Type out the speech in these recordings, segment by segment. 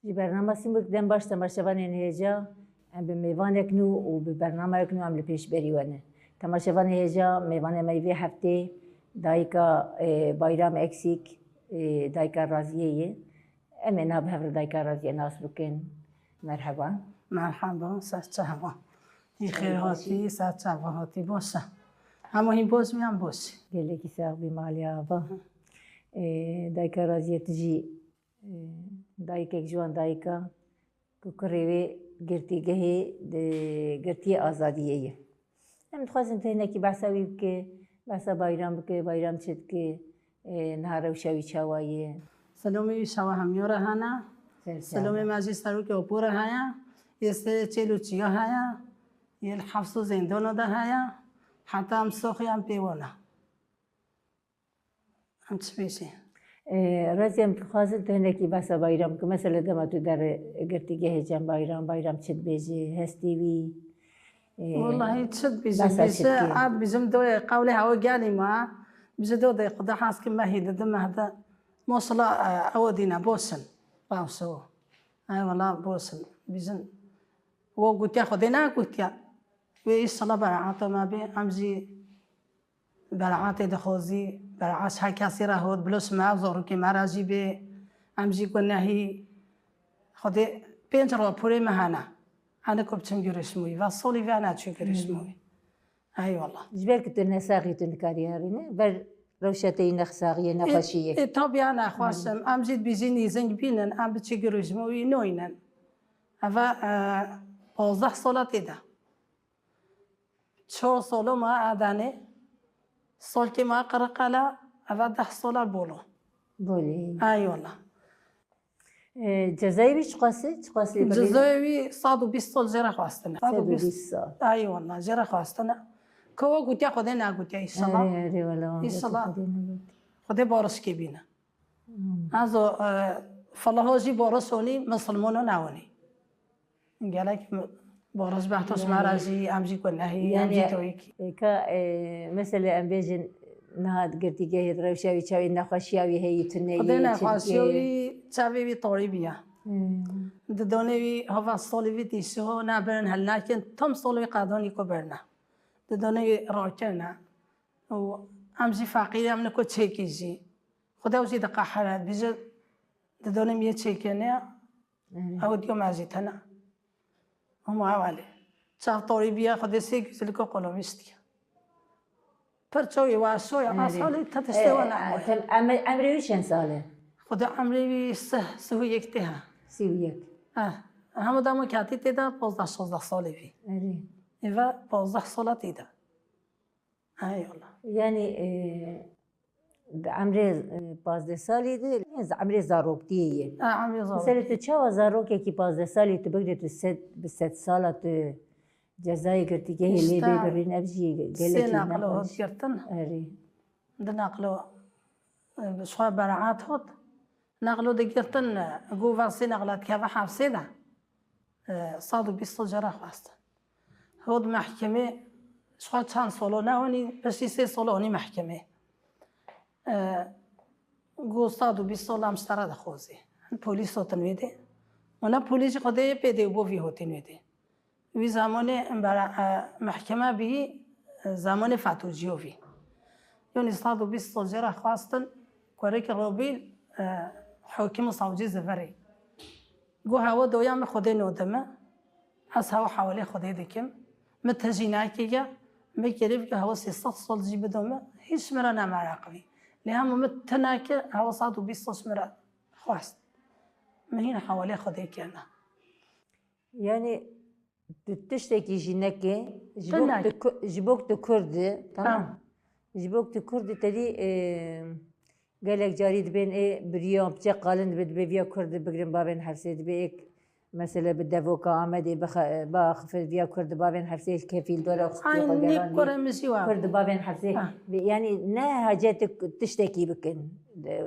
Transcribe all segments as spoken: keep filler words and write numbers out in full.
Ji bernama Sîmbûl dem baş temaşevanên hêja, em bi mêvanek nû û bi bernameyek nû em li pêşberî we ne. Temaşevanê hêja, mêvanê me yê vê heftê dayika, e, Bayram Eksîk, e, dayika Raziyê ye. Em ê niha bi hev re dayika Raziyê nas bikin. Merheba. Merhaba, ser çava. Î xêr hatî, ser çava hatî, baş e. Hema hîn baş bî, em baş. Gelekî sax bî malê ava. E, dayika Raziyê, tu jî, e, dayikek ji wan dayika ku kurê wê girtîgehê di girtiyê azadiyê ye. Em dixwazin tu hinekî behsa wî bike, behsa Bayram bike, Bayram çi dike, e, niha rewşa wî çawa ye? Silamê wî şewa hemiya re hene. Ser Silamê çava. Me jî serokê Apo re heye. Yê serê çêl û çiya heye. Yê li hefs û zêndana de heye. Heta em soxî em pê wan e. Em çi bêjin? Ê, Razî, em dixwazin tu hinekî behsa Bayram bike. Mesela dema tu derê girtîgehê Cem Bayram, Bayram çi dibêjî, hestê wî, ê, Wellahî çi dibêjim, behsa çi bêje, dike? A dibêjim doyê qewlê hewa gelî ma. Bêje do de Xuda has ki me hî didi me hedi. Maşallah, e, ew dîne boşin. Rewşe o. Ay wala boşin. Bêjin. Wo gotiya Xwedê ne gotiya. Wê înşallah beraata me bê. Em jî Beraatê dixwazî, beraat her kesî re hot, bilo ji me zarokê me re jî bê, em jî ku nehî, Xwedê pênc raporê me hene. Hene ku biçim girişmûyî, ve solî ve neçû girişmûyî. Eyvallah. Ji ber ku tu nesaxî tu nikarî herîne, ber rewşa te yî nexsaxiyê, nexweşiyê. Ê, ê, tabiya nexweş im. Em jî dibêjî nîzing bînin, em biçî girişmûyî noynin. Eve, e, pazdeh sala tê de. Çar sala ma Edenê, salkê ma Qiriqele, eve deh sala Bolo. Bolê. Eyvallah. E, cezayê wî çiqas e? Çiqas lê birî? Cezayê wî sed û bîst sal jê re xwestine. Sed û bîst sal. Eyvallah, jê re xwestine. Ka we gotiya Xwedê negotiya, înşallah. Erê, erê, wela. Înşallah. Xwedê negotiya. Xwedê barişkê bîne. Hmm. Azo, e, felaha jî bariş onî, misilmano newonî. Gelek mi-, bariş behto ji me re jî, em jî ku nehî, em jî toyîkî. Yanî, e, ka, e, mesela em bêjin niha girtîgehê di rewşa wî çawa ye, nexweşiya wî heyî tune ye, Xwedê nexweşiya wî çavê wî tarî bîye. Hmm. Didanê wî hava solî vî tîşo, ne birin hel nakin, tam solî wî qadonî ku birine. Didanê wî rakirine. Û em jî feqîr, em ne ku çêkî jî. Xwedê ew jî diqehire, dibêje, didanê min yê çêkê ne, Erê. Ew diyo me jî tene. Hema ewelê. Çav torî bîye, Xwedê sê güzelî ku qolomiştiye. Pir çawê wa soya, Erê. Asalê te tiştê E, wa nehmoye. Tem-, em-, emrê wî çend sal e? Xwedê emrê wî sih, sih û yek tê ha. Sî û yek. Eh, hemû dema katî tê de pazdeh şazdeh salê bî. Erê. Êve pazdeh sala tê de. Eyvallah. Yanî, e, di emrê, e, pazdeh salî de, emrê zaroktiyê ye. Ha, emrê zarok. Mesela tu çawa zarokekî pazdeh salî tu bigre tu sed, bi sed sala tu cezayê girtîgehê lê bê birîn, ev jî gelekî sê naqilo hot girtin. Erê. Di naqilo, e, bi şwa beraat hot. Naqilo digirtin, e, go va sê naqila dikeve hefsê de. E, sed û bîst sal jê re xwestin. Hot mehkemê, ji xwe çend solo newanî, piştî sê solo onî mehkemê. E, go sed û bîst sal em ji te re dixwazî. Polîs hotin wê dê. Ona polîs jî Xwedê yê pê dê û bo vî hotin wê dê. Wî zamanê em bera, e, mehkeme bî, e, zamanê Fatociyovî. Yanî sed û bîst sal jê re xwestin, kurekî Robîl, e, hakim û savcî zivirî. Got, hewa doya min Xwedê node min, ez hewa hewalê Xwedê dikim. Min tijî nekiriye, min kirî bike hewa sê sed sal jî bido min, hîç min re nemeraqivî. Lê hema min ti nekir, hewa sed û bîst sal ji min re xwest. Min hîn hewalê Xwedê kirine. Yanî, tu tiştekî jî neke, ji bo ku tu Ku-, ji bo ku tu Kurd î, tamam. Ji bo ku tu Kurd î, te dî, e, gelek carî dibên ê biriyan, piçek qalin dibe, dibe viya Kurd bigrin bavên hefsê, dibe êk, mesela bi devoka Amedê bixe-, biaxifin viya Kurd bavên hefsê kefîl dora xwe Ay, nî gerandî. Kurê min jî wa. Kurd bavên hefsê. Ha. Ve, yanî ne hacetê ku tiştekî bikin.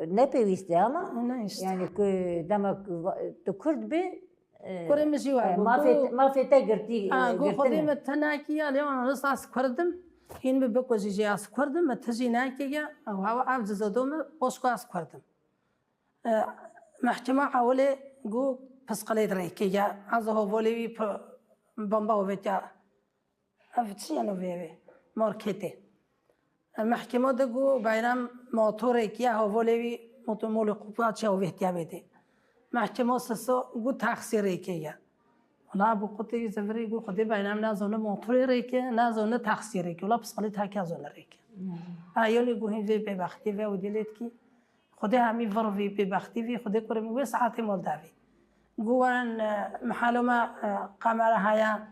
Ne pêwîst e ama. Ne işte. Yanî ku dema ku va-, tu Kurd bî, Kurê min jî wa e, got, mafê, got, mafê te girtî, ha, e, got, girtine. Xwedê min tenekî ya, lê wan ris ez Kurd im. Hîn min bikujî jî ez Kurd im, min tijî nekiriye. Ew hewa ev cizodo min, boş ku ez Kurd im. E, mehkema ewilê got, Pisqilê dirêkê ya. Ez hovolê wî bomba ovetiya. Ev çi yeno vê wê? Marketê. Mehkema de got Bayram motorek ya hovolê wî motor molê qupya çi ovetiya bêdê. Mehkema sisa got taksî rêkê ya. Wala bu qutê wî zivirî got Xwedê Bayram nazone motorê rêke, nazone taksî rêke. Wala pisqilê take zone rêke. Ayolê got hîn vê bêbextî ve û dilê dikî. Xwedê hemî vir vî bêbextî vî, Xwedê kurê min wê saetê mol davî. Gu werin, e, mihalo me, e, kamera haya,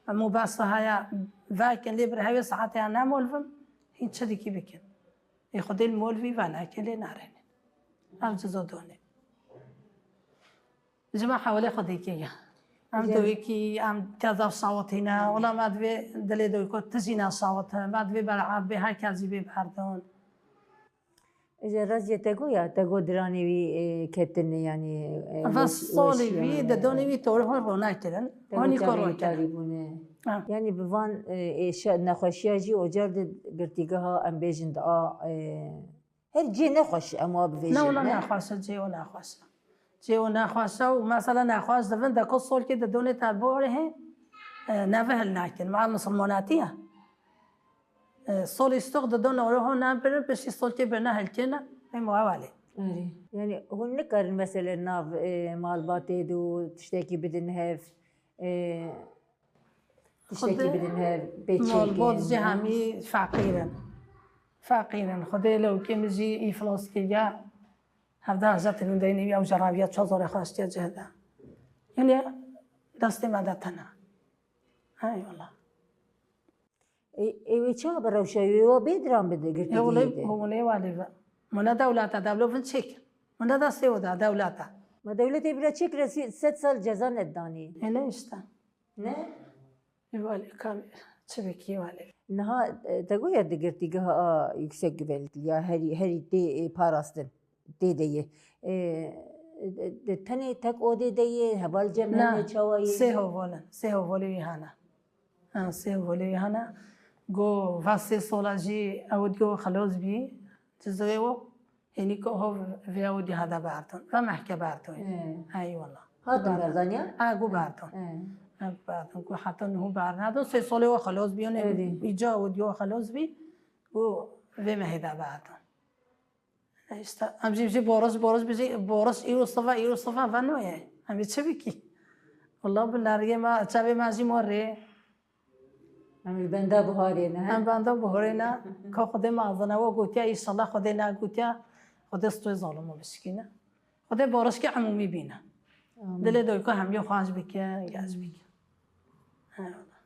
mobasa haya, vekin lê bir hewê saetê ya nemolvim, hîn çi dikî bikin. Ê Xwedê li mol vî veneke lê narêne. Ev cizo donê. Ji me hewlê Xwedê kê ya. Em Cem. Dewekî, em teza şawitîne. Wela me divê dilê dewiko tijî neşawite. Me divê beraat bê, her kes jî bê berdon. Îja raziyê te got ya, te got diranê wî, e, ketine, yanî, e, Ve weş-, solê weş-, wî, e, didonê wî torê hon rona kirin. Te Honî got ko çavê ro wî kirin. Tarî bûne. Ha. Yanî bi van, e, êşe-, nexweşiya jî ocar di girtîgeha, em bêjin di a, e, her cê nexweş em wa bivêjin, Ne, wela ne? Nexweş e, cê o nexweş e. Cê o nexweş e û mesela nexweş divin de ku solkê didonê te borê he, e, neve hil nakin. Ma misilmonatî ye. E, solî stoq didon oro ho nan pirin, piştî solkê birine hilkêne, ê mo hevalê. Erê. Yanî hûn nikarin mesele nav, e, malbatê de û tiştekî bidin hev, e, tiştekî Xwedê bidin hev, pê malbat çêkin, jî ne? Hemî feqîr in. Feqîr in. Xwedê lewkê min jî îflas kiriye. Hevdeh hezar tevîn deynê wî ew jeraviya çar zarê xwe hiştiye cih de. Yanî destê me de tene. Eyvallah. Ê, ê wê çawa bi rewşa wê wa bê diran bide girtî Ewlê dihê de? Hûnê walê ve. Mine dewlete, dewlo vin çêk. Mine destê o da dewlete. Ma dewletê bira çêk resî sed sal ceza neddanî. Ê ne işte. Ne? Ê walê kam çi bikî walê. Niha, e, te goya di girtîgeha a yüksek güvenlikliya herî, herî tê, e, parastin. Tê de ye. E, de, de, tenê tek odê de ye, heval cem Na, hene çawa ye? Sê hoval in, sê hovalê wî hene. Ha, sê hovalê wî hene. Go va sê sola jî ew diyo xelos bî, cizoyê wo, hênî ko ho vê ew diyo hada berdon. Va mehke berdon. He. Hey wala. Hatin berdon ya? Ha, go berdon. He. Ha, go berdon. Go heta niho bernadon. Sê solê wo xelos bî, ne Erê. Îca ew diyo xelos bî. Go vê mehê de berdon. E, işte, em jî, jî boris, boris, bijî, boris, îro siva, îro siva, veno ye. Em ê çi bikî? Wala bi neriyê me, çavê me jî morê. Em li benda buharê ne, he? Em benda buharê ne. Ka Xwedê me azine, we gotiya, înşallah Xwedê negotiya, Xwedê stoyê zalimo bişkîne. Xwedê barişkê emûmî bîne. Amîn. Dilê doyko hemiyê xweş bike, gez bike. Eyvallah.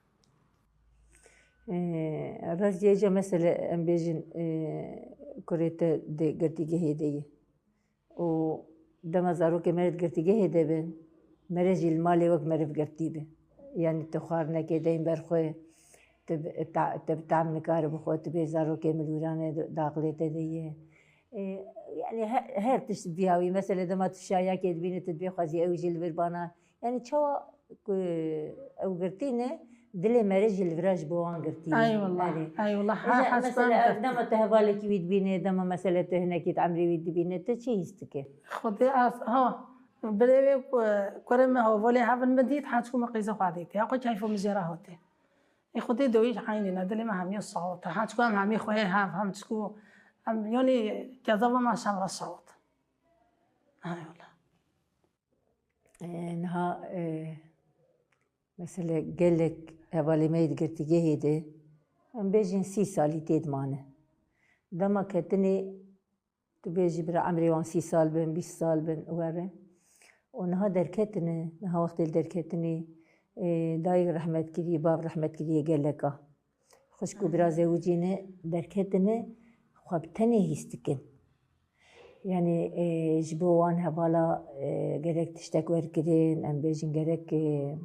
Ee, rastiyê ca mesele em bêjin, ee, kurê te di girtîgehê de ye. Û dema zarokê me di girtîgehê de bin, mere jî li malê wek meriv girtî bi. Yanî tu xwarinekê deyên ber xwe, tu bi, ta-, tu bi tam nikare bixwe, tu bê zarokê milûran e, daxilê te de ye. Ee, yanî he-, her tişt bi vî hawî. Mesele dema tu şayakê dibînî, tu dibê xwezî ew jî li vir bana. Yanî çawa ku ew girtî ne, dilê merê jî li vira ji bo wan girtî ne. Ay wallah, Erê. Ay wallah, Îja ha, ha, mesele, dema tu hevalekî wî dibînê, dema mesele tu hinekî di emrê wî dibînê, tu çi hîs dike? Xwedê ez, ha, birê wê ku, kurê min hevalê hev in min dît, heçku min qîza xwe dît. Ya xwe keyfo min jê re hatê. Ê Xwedê doyî eynî ne, dilê min hemî sawit e. Heçku em hemî xweyê hev, hem çku, em, yanî kezava me şem re sawit. Ay wallah. E, niha, e, mesele gelek hevalê me yê di girtîgehê de, em bêjin sî salî tê dimane. Dema ketinê, tu bêjî bira emrê wan sî sal bin, bîst sal bin, were. Û niha derketine, niha wextê li derketinê, e, dayik rehmet kiriye, bav rehmet kiriye geleka. Xwişk û bira zewicîne derketine, xwe bi tenê hîs dikin. Yanî, e, ji bo wan hevala, e, gerek tiştek werkirin, em bêjin gerek, e,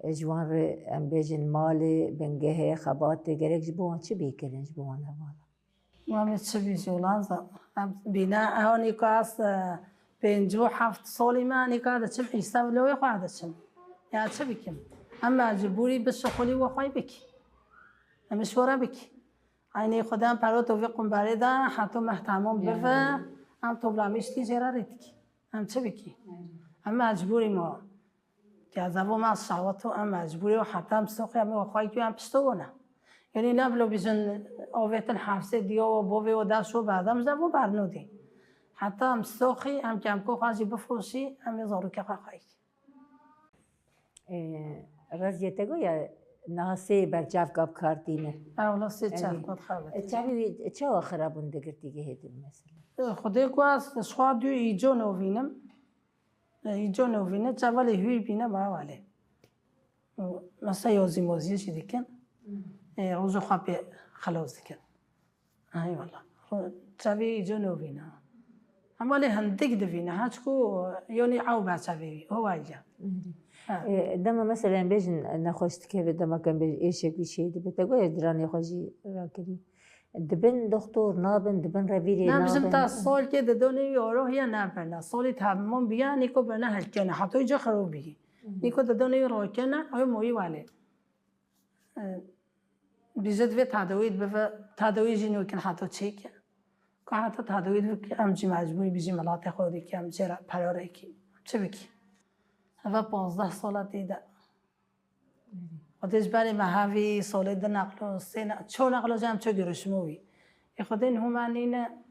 e, ji wan re, em bêjin malê, bingehê, xebatê, gerek ji bo wan çi bê kirin ji bo wan hevala? Wan me çi bî ji olan zan. Em bîne, ew nîka ez, e, pêncî û heft solî me, nîka diçim, îsa vloyê xwe diçim. Ya çi bikim? Em mecbûrî bi şixulî we xwe bikî. Em ji we re bikî. Eynî Xwedê em perot û vê qumbarê de heto meh tamam bive, em toplamî ştî jê re rê dikî. Em çi bikî? Em mecbûrî ma. Ya zavo ma şahwet û em mecbûrî û heta em soxî em ê xwayî em pişto wona. Yanî ne bilo bijin avêtin hefsê diyo û bovê û da şo berdem zavo bernodî. Heta em soxî em kemko xwe jî bifoşî em ê zarokê xwe xwayî. Ee, Raziye te goya niha sê berçavka bi kar tîne. Ewla sê çavka dixebitîne. Çavê wî çawa xirabûn di girtîgehê de mesela? Xwedê ku ez ji xwe dû îco novînim. Îco novîne, çavalê hûr bîne ma walê. Mesela yozî mozî jî dikin. Ê, rojo xwe pê xelos dikin. Ay wala. Çavê îco novîne. Ama lê hindik divîne. Haç ku yonî ew be çavê wî. O wayya. Ha. E, dema mesela em bêjin nexweş dikeve, dema ke em bêjin êşek wî çê dibe. Te goya diranê xwe jî rakirî. Dibin doktor, nabin, dibin revîrê, nabin. Na, bizim ta solkê didonê wî orohiya nabirna. Solî tamam biya, nîko bena helkene. Hato îca xirobî. Nîko didonê wî rokene, ew moyî wale. E, Bijî divê tedawî bibe, tedawî jî nûkin heta çêke. Ka heta tedawî dibe ki em jî mecbûrî bijî miletê xwe dî ki em jê re perorê kî. Çi bikî? Heve panzdeh sala tê de. Xwedê ji berê me hevî solê di neqlo, sê ne-, ço neqlo jî em ço girişmo wî. Ê Xwedê niho me nîne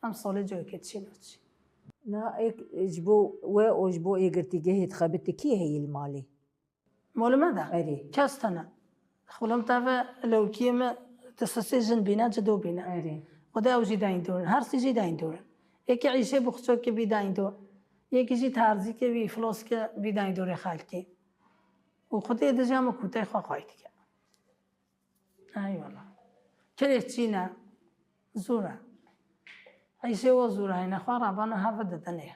em solê cokê çîno çî. Na ek ji bo we û ji bo ê girtîgehê dixebitî kî heye li malê? Molime de? Erê. Kes tene. Xulum teve lewkiyê me di sisê jin bîne, cido bîne. Erê. Xwedê ew jî deyndor in. Her sî jî deyndor in. Yekî îşê buxçokê bî deyndor. Yekî jî terzîkê wî floskê bî deyndorê xelkê. Û Xwedê di jî em kûtey xwe xway dike. Eyvallah. Kirêçî ne. Zûr e. Îşê o zûr e. Heyne xwe rabana heve didinê.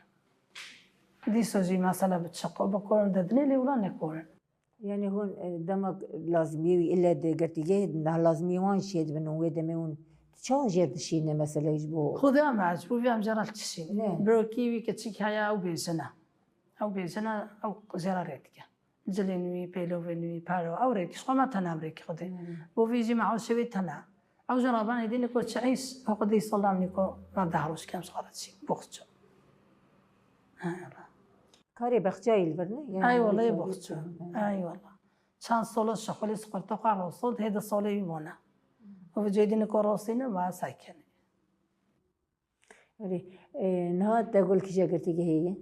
Dîso jî mesela bi çiqo, bi korin didinê lê wila nekorin. Yani hûn, e, dema lazimiyê wî ile di girtîgehê de lazimiyê wan jê dibin û wê demê hûn çawa jêr dişîne mesela ji bo? Xwedê em mecbûr vê em jê re dişîne. Ne. Birokî wî kiçik heye ew bêjine. Ew bêjine ew jê re rê dike. Cilên wî, pêlovên wî, paro, ew rêkî ji xwe me tene em rêkî xwe dê. Hmm. Bo vî jî me ew şevê tene. Ew ji rabanê dî niko çi îş, ew xwe dî solam niko me deh roj kem ji xwe re çî. Boxçu. Eyvallah. Karê bexçayî li vir ne? Eyvallah, boxçu. Eyvallah. Çend solo şixulî siqurto xwe rosot, hê di solê wî bone. Ew vê cêdî niko rosîne, me sekene. Erê. E, niha te gul kîja girtîgehê ye?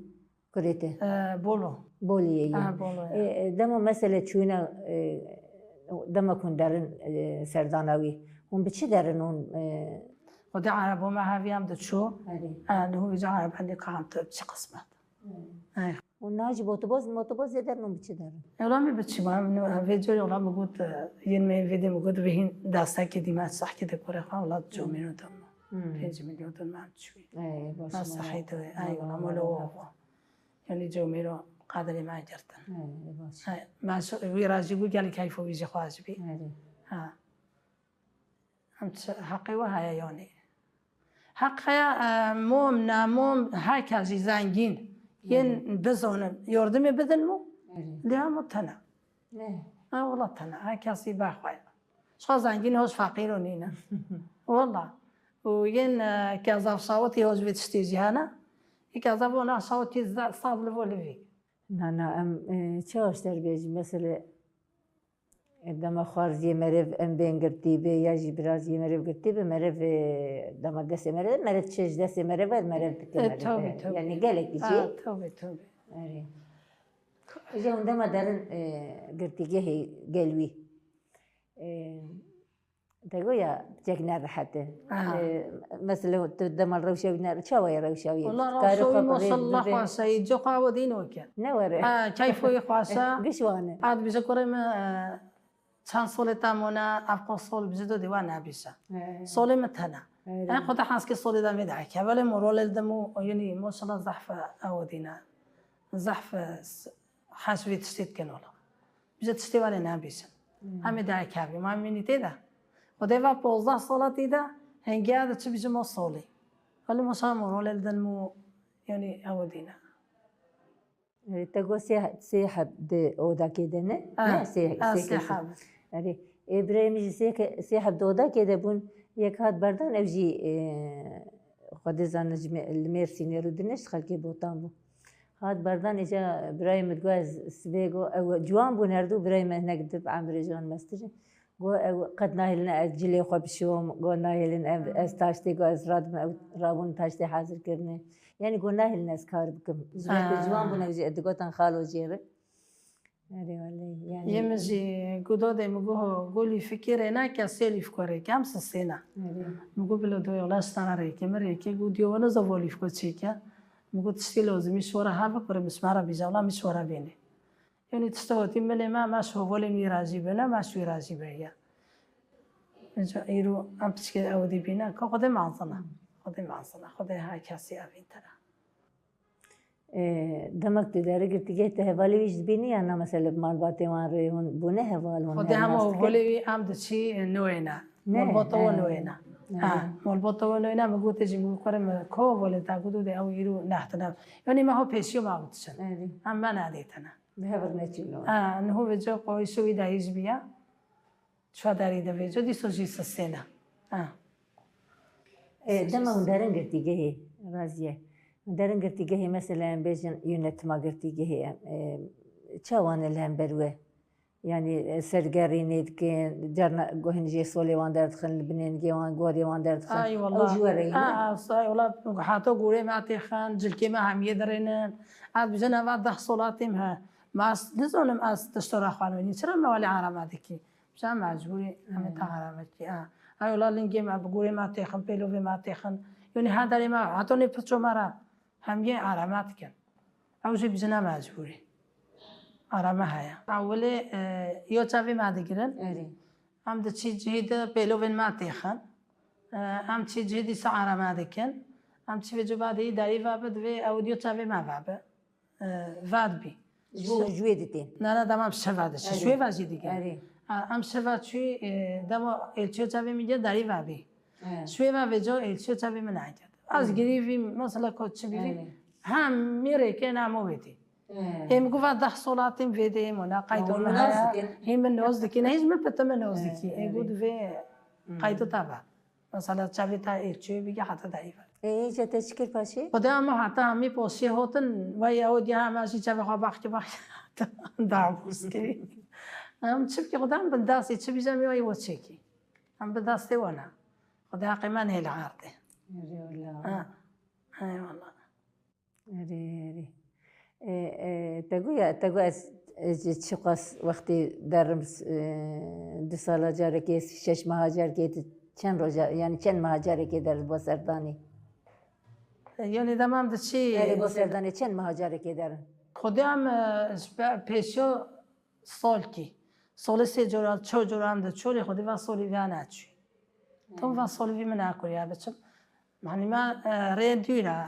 Kurê te? E, Bolo. Boliyê ye. Ha, Bolo ye. E, e, dema mesele çûna, e, dema ku hûn derin, e, serdana wî, hûn bi çi derin hûn, e? Xwedê erebo me hevî em diçû. Erê. E, li hûn vîca erebe lê ka em tu çi qismet. Erê. Û niha jî botoboz, motoboz zêde rin û bi çi derin? Ewla me bi çi ma, em vê corê wela min got, e, yên me vê dê min got, vê hîn destekê dî me sehkê de kurê xwe, wela comêro de me. Hmm. Pênc milyon de me em çûyî. Ey, baş. Me sehî de, ey, wela molo wo. Yani comêro qadrê me girtin. Ey, baş. Ey, me şo-, wî ra jî got gelek keyfo wî jî xweş bî. Ey. Ha. Em çi, heqê we heye yanî? Heq heye, e, mom, namom, her kes jî zengîn, yên Erê. Bizonin, yordimê bidin mû? Erê. Lê hema tene. Ne. Ha, wela tene. Her kes jî bexwe ye. Ji xwe zengîn hoj feqîr û nîne. Wela. Û yên, e, kezaf şawitî hoj vê tiştê jî hene. Yê kezaf ona şawitî ze-, saz li vo livî. Na, na, em, e, çawa ji te re bêjin? Mesele Dema xwarziyê meriv em bên girtî be ya jî biraziyê meriv girtî be, meriv, e, dema destê meriv, meriv çi ji destê meriv ve meriv dike. E, meriv, tabii, e, tabii. Yani gelekî jî. Ha, tabii, tabii. Erê. Ji hûn dema derin, e, girtîgehê gel wî. E, te goya cek ne rehet e. Aha. E, mesela tu dema rewşa wî ne, çawa ye rewşa wî? Wala rewşa wî maşallah xweş e, îco xwe ew dîn weke. Ne were? Ha, keyfo wî xweş e. Giş wane. Ha, dibêje kurê min, e, Çend solê te mane, ev qas sol bi jî do dîwa nebîse. He. Solê min tene. He. En xwe te heskê solê de vê de heke. Belê moralê li dem û, yanî, maşallah zehf ew dîne. Zehf s-, hes vê tiştê dikin wala. Bi jî tiştê welê nebîsin. Hmm. Em ê de heke vê. Ma mînî tê de. Xwedê ve pozdeh sala tê de, hengê de çi bijim o solê. Belê maşallah moralê li dem û, yanî, ew dîne. E, te got sê, sê heb di odakê de ne? Ah, ne, sê, ah, sê sê kesî. Heb. Erê. Ê, birayê min jî sê ke-, sê heb di odakê de bûn. Yek hat berdan, ew jî, e, xwe dizane ji me-, li Mêrsînê rû dine, ji xelkê Botan bû. Hat berdan, îca birayê min digot, ez sibê got, ew ciwan bûn, her du birayê me hinek di bi emrê ji wan mestir in. Got, ew qet nahêlin ez cilê xwe bişom, got, nahêlin ev, ez taştê, got, ez radim, ew rabûn taştê hazir kirine. Yani got, nahêlin ez kar bikim. Ji ber ku Ha. ciwan bûn, ew jî digotin xalo jê re. Erê, welê, yani Yê min jî gudo de min got, got, lîfikê rêna ke sê lîfko rêke, em sisêna. Erê. Min got, bilo do yola ştana rêke, min rêke, got, diyo wene zavo lîfko çêke. Min got, tiştê lozimî şora ha bikure, min şima ra bîja, wela min şora bêne. Yanî tişta hotî milê me, me şovolên wî rajî bine, me şû wî rajî be ya. Înca îro em piçkê ew dî bîne, ka Xwedê mezin e. Xwedê mezin e. Xwedê her kesî evîn tira. E, demek tu deri girtîgehê te hevalê wî jî dibînî ya na, mesela bi malbatê wan re hûn bûne heval, hûn Xwedê hema hevnasdike? Hevalê wî em diçî nûyê ne. Ne, Malbata he. we nûyê ne. He. Ha, malbata we nûyê ne, min gotê jî, min got, kure min ko hevalê te, got, de ew îro nehtine. Yanî me ho pêşiyo me got çin. Erê. Em me nedîtine. Bi hev re neçîne. Ha, niho vêca qoyîşo wî dayî jî biya. Çadarî de vêca, dîso jî sisêne. Ha. E, dema hûn derin girtîgehê, Raziye. Hûn derin girtîgehê, mesela em bêjin yönetima girtîgehê, em, e, çawa ne li hember we? Yani, e, sergerî nêdikin, carna guhin jê solê wan derdixin, li binêngê wan, gorê wan derdixin. Ay Ew ji we re wallah. yî ne? Ha, ha, say wallah, hata gorê me têxin, cilkê me hemiyê dirênin. Ez bijin eva deh solatîm he. Ma ez nizonim ez tişto ra xwe nûnî. Çira me welê arama dikî? Bijin mecbûrî, em ê te Hmm. arama dikî. Ha. Ay wallah, lingê me bi gorê me têxin, pêlovê me têxin. Yanî her derê me, heta nê piço me re hemiyê arama dikin. Ew jî bijine mecbûrî. Arama heye. Ewilê, e, yo çavê me digirin. Erê. Em diçî cihî de pêlovên me têxin. E, em çî cihî dîsa arama dikin. Em çî vê cuva de yî derî ve bi, divê ew yo çavê me ve bi. E, ve dibî. Ji bo ji wê ditên. Ne, ne, dema em şeva de çî. Erê. Ji wê ve jî digirin. Erê. A, em şeva çûyî, e, dema êlçiyo çavê min diye derî ve bî. He. Ji wê ve vêca êlçiyo çavê min nayket. Ez Hmm. girî vî, mesela ko çi bî vî. Erê. Hem mîrê ke namo vêdî. He. Ê min got va deh solatîm vêdê, mona qaydo Wan min nas haya. dikin. Hê min noz dikin. Hêj min pite min noz He, dikî. Ê erê. got vê Hmm. qaydo ta va. Mesela çavê ta ê çê bigî heta da îva. Ê, îca te çi kir paşê? Xwedê ama heta hemî poşê hotin, vay ew diya hema jî çavê xwe baxkî baxkî da boz kirî. Em çi bikî Xwedê em bin dastê çi bîje em wayî we çêkî. Em bi dastê we ne. Xwedê heqê me nêhêle erdê. Erê wela. Ha. Eyvallah. Erê, erê. E, e, te got ya, te got ez, ez çiqas wextê derim, e, du sala carekê, şeş meha carekê, tu çend roja, yani çend meha carekê der bo serdanê? E, yani demam diçî Erê, bo serdanê çend meha carekê derin? Xwedê em, e, ji be-, pêşiyo solkî. Solê sê cora, ço cora em de çolê xwedê va solî vî naçû. Tom va solî vî min nakuriya biçim. Manî me, e, rê dûra.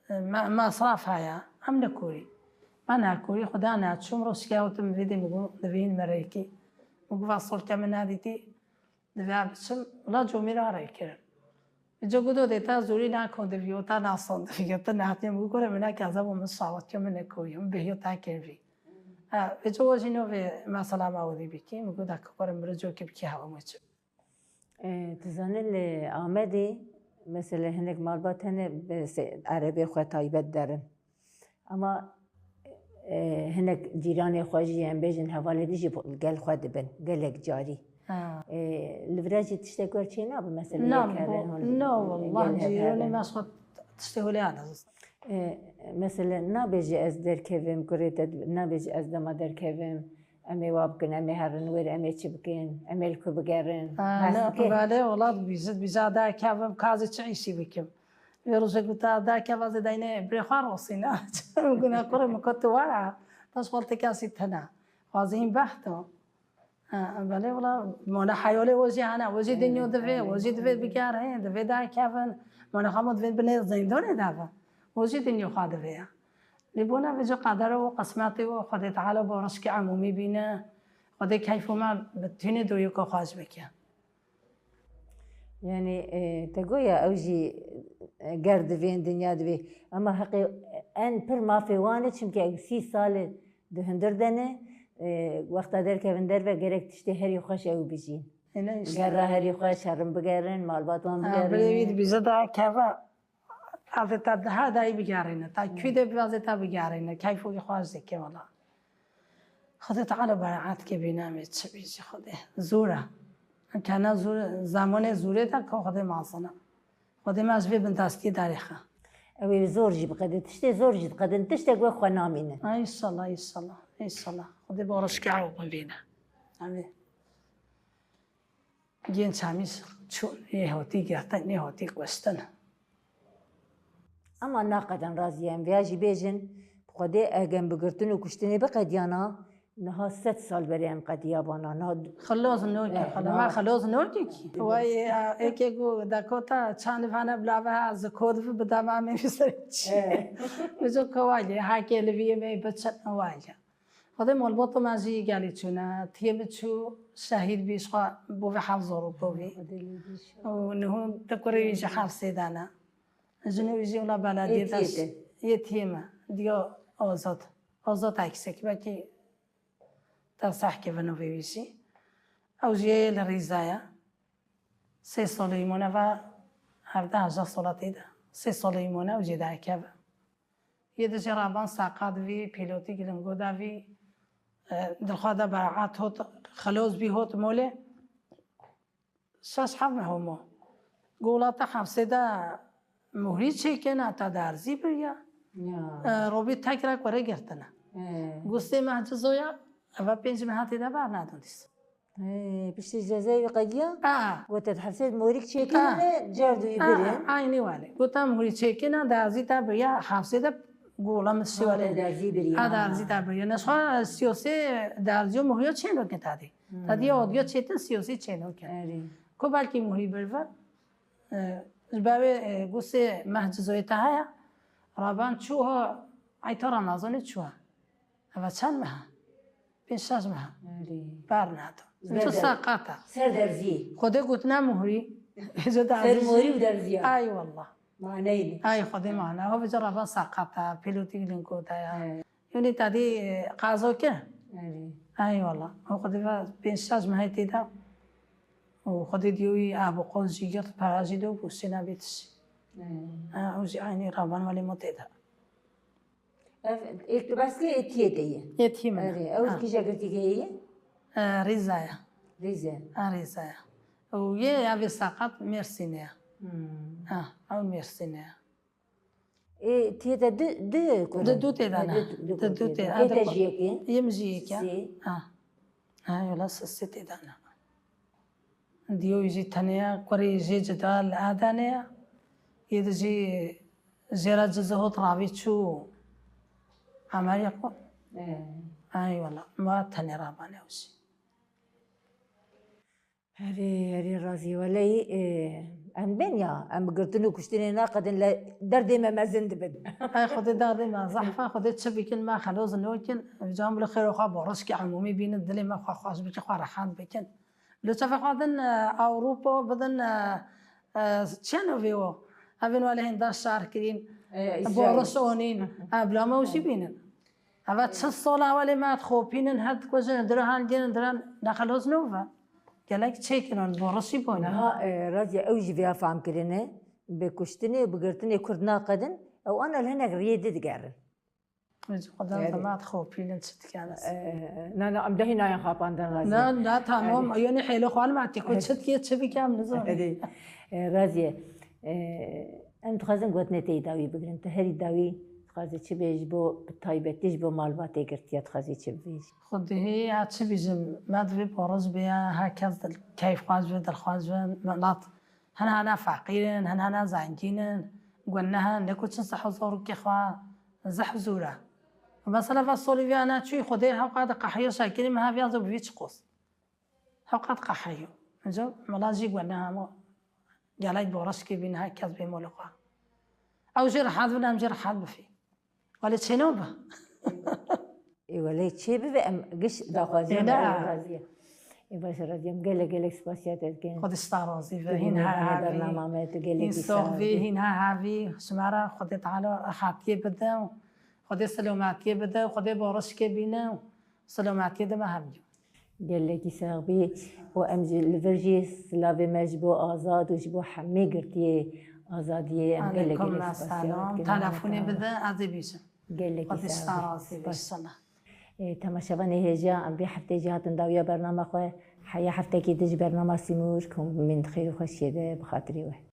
Ma-, masraf haya, em nekorî. Me nekorî, Xuda neçûm, rojkê ew tim vê dê min got, divê min rêkî. Min got, va solke min nedîtî, divê biçim, wila comî ra rê kirin. Îca got, do dê ta zorî nakon divîyo, ta nason divîyo, tu nehatiye min got, kore min neke ez ebo min şawetiyo min nekorî, min bêhiyo ta kirvî. Ha, vêca we jî no vê mesela me wedî bikî, min got, deke kore min ro cokî bikî hewa min çi. E, tu zanî li Amedê, mesela hinek malbat hene, bi se-, erebê xwe taybet derin. Ama, e, hinek cîranê xwe jî, em bêjin hevalê dî jî bo-, gel xwe dibin, gelek carî. Ha. E, li vira jî tiştek wer çê nabe, mesela Na, yek herin, bo-, hûn na, wallah, gel hev cîranê herin. me xwe tiştê holê anazin. E, mesela nabêje ez derkevim, kurê te dib-, nabêje ez dema derkevim, em ê wa bikin, em ê herin wir, em ê çi bikin, em ê li ku bigerin? Ha, Behs ne, dike? Belê, wela dibîjit, bîja derkevim, ka ez ê çi îşî bikim? Vê rojê ku te derkeva zê deynê birê xwe rosîne. Min got, ne kurê min, ku tu were, ta ji xwe li te kesî tune. Xwazî hîn behto. Ha, belê, wela, mane heyolê we jî hene, we jî He, dinyo divê, he. we jî divê bigerê, divê derkevin. Mane xwe ma divê binê zindonê de be. We jî dinyo xwe divê ya. Lê bona vêca qedera we, qismetê we, Xwedê Teala bo rizqê emûmî bîne. Xwedê keyfê me bi tînê doyûka xweş bike. Yani, e, te goya ew jî, e, ger divên, dinya divê. Ama heqê en pir mafê wan e, çimkî ew sî sal e di hundir de ne, e, wexta derkevin derve gerek tiştê herî xweş ew bijîn. Ene işte. Gerra herî xweş herin bigerin, malbat wan Ha, bigerin. Birê wî dibîze daha keve. Ez ê te di her dayî bigerîne. Te kû de bibê ez ê te bigerîne. Keyfokê xwe ez dike wela. Xwedê Teala bereqet ke bîne em ê çi bî jî Xwedê. Zor e. Kena zor, zemanê zorê de ka Xwedê mezin e. Xwedê me ji vê bindestiyê derêxe. Ew ê zor jî biqedin. Tiştê zor jî diqedin. Tiştek wek xwe namîne. Ay, înşallah, înşallah, înşallah. Xwedê barişkê ew bibîne. Amîn. Yên çemî çûn, yê hatî girtin, yê hatî kuştin. Ema naqedin razî em. Vêya jî bêjin, bi Xwedê eger bi girtin û kuştinê biqediyana, niha sed sal berê em qediyabana. Niha Xilos nokê, Eh, xila niha me xilos nokê kî. Vay, e, eke ku dekota çand vane bilave ha, ez kod bi bidama me bi ser çi. Eh. Bizo kowalî, hake li vî me biçin wayî. Xwedê malbata me jî gelî çûne. Tiyê min çû şehîd bî, ji xwe bo vê heft zarok bo vî. Û niho di kurê wî ji hefsê de ne. Jinê wî jî wila belediyê de Yê tiyê te. Yê tiyê me. Diya Azad. Azad Eksek. Belkî te sehkê vino vê wî jî. Ew jî yê li Rîza ye. Sê salê îmone ve hevdeh hejdah sala tê de. Sê salê îmone ew jê derkeve. Yê di jê Raban seqat vî, pîlotî gilingo da vî, e, dilxwe de bereqet hot, xilos bî hot molê. Şeş heft meh homo. Go wila te hefsê de muhrî çêkene, te derzî biriya. Ya. E, robî tek re were girtine. He. Go sê meh cizo ya, eve pênc meha tê de bernadin dîs. He, piştî cezayê wî qediya? A. Gote di hefsê de morîk çêkirine, car dûyî birin. A, a, aynî wale. Gote muhrî çêkirine, derzî te biriya, hefsê de gola min şî wale. Derzî biriya. A, derzî te biriya. Neşxa siyosê derziyo muhriyo çêno ke tadî. Hmm. Tadî ya odiyo çêtin siyosê çêno ke. Erê. Ku belkî muhrî birve, e, ji bavê, e, gusê meh cizoyê te heye, Raban çû ha, ay ta Ramazanê çû ha. Eva çend meha? Pênc şeş meha. Erê. Bernado. Ji ber Çi der-, seqata. Ser derziyê. Xwedê gotine muhrî. Ji Ser derzî. Morî û derziya. Ay wallah. Maneyê. Ay Xwedê mana. Ho vêca Raban seqata. Pîlotî gilingo da ya. Evet. Yanî tadî, e, qazo ke. Erê. Ay wallah. Ho Xwedê ve pênc şeş mehê tê de. Û Xwedê diyo wî a bi qol jî girt, para jî do, û sêna bê tişî. Evet. Ha, ew jî aynî Raban welê mo tê de. Ev, ê tu behs kir, ê tiyê te ye? Ê tiyê min e. Erê, ew Ha. kîja girtîgehê ye? E, Rîza ye. Rîze. Ha, Rîza ye. Û yê, ya vê seqat Mêrsînê ye. Hmm. Ha, ew Mêrsînê ye. Ê tiyê te du, du kur Di in? du tê de Ha, ne. du, du Di kur du tê tê de. de. Ha, Ê du te kur. Jî yek e? Yê min jî yek e. Sê. Ha. Ha, yola sisê tê de ne. Diyo jî tenê ye, kurê jê cida li Adanê ye. Yê di jî jê re cizi hot ravî çû Amerîka. Ee. Ay wala, ma tenê rabane ew jî. Herê, herê razî weleyî, e, em bên ya, em bi girtin û kuştinê naqedin le derdê me mezin dibin. Ay Xwedê derdê me zehf e, Xwedê çi bikin me xeloz nokin, can bi xêro xwe borişkê emûmî bînin, dilê me xwe xweş bikin, xwe rehet bikin. Li çavê xwe din, e, Ewropa bidin, e, e, çiyeno vê o. Evên welê hên daş şer kirîn, E, Îsraîl. Boriş onîn. E, bila me wişî bînin. Eva çi sala welê me dixopînin, her dikujin, dira han gênin, dira nexelos nove. Gelek çêkirin, borişî bonî. Niha, e, Razya ew jî vêya fam kirine, bi kuştinê û bi girtinê Kurd naqedin, ew ana li hinek riyê di digerin. Xwedê Evet. Xwedê me dixopînin çi dikene. Ee, na, na, em dehî nayan xapandin Razî. Na, na, tamam. Erê. Yanî hêlo xwe ma tê ku Evet. çi dikê, çi bike em nizanin. Erê. Ee, Razî, ee, em dixwazin gotinê te yî dawî bigirin. Tu herî dawî dixwazî çi bêjî bo, bi taybetî ji bo malbatê girtiye dixwazî çi bibêjî? Xwedê ya çi bêjim, me divê poroz bê ya, her kes dil, keyfxweş be, dilxweş be, milet Hin hene feqîr in, hin hene zengîn in, gunne hin, ne ku çin seh û zarokê xwe zehf zûr e. Mesela va solî vî ana çûyî Xwedê hewqat qeheyo şekilî min hev ya zû bi vî çi qos. Hewqat qeheyo. Înca mela jî gunne hema gelek borişkê bîn her kes bê molê xwe. Ew jê rehet bin, em jê rehet bifî. Wele çêno bi. Ê wele çê bibe em giş daxwaziya Ê, ne. me razî ye. Ê baş e, razî ye. Em gelek gelek spasiya te dikin. Xwedê ji te razî be. Tu Hîn hîn her her hevî. Bernama me tu gelekî Hîn sox vî, sazî. Hîn her hevî. Ji me re Xwedê Teala rehatiyê bide. Xwedê selametiyê bide. Xwedê barişkê bîne. Selametiyê de me hemî. Gelekî sax bî û em jî li vir jî silavê me ji bo Azad û ji bo hemî girtiyê Azadiyê em gelekî Aleykum selam. Telefonê bide, ez ê bîjim. Gelekî sağ ol. Spas. E, temaşevanê hêja, em vê heftê jî hatin dawiya bernama xwe. Heya heftekî din ji bernama Sînor, ku min xêr û xweşiyê de bi xatirê we.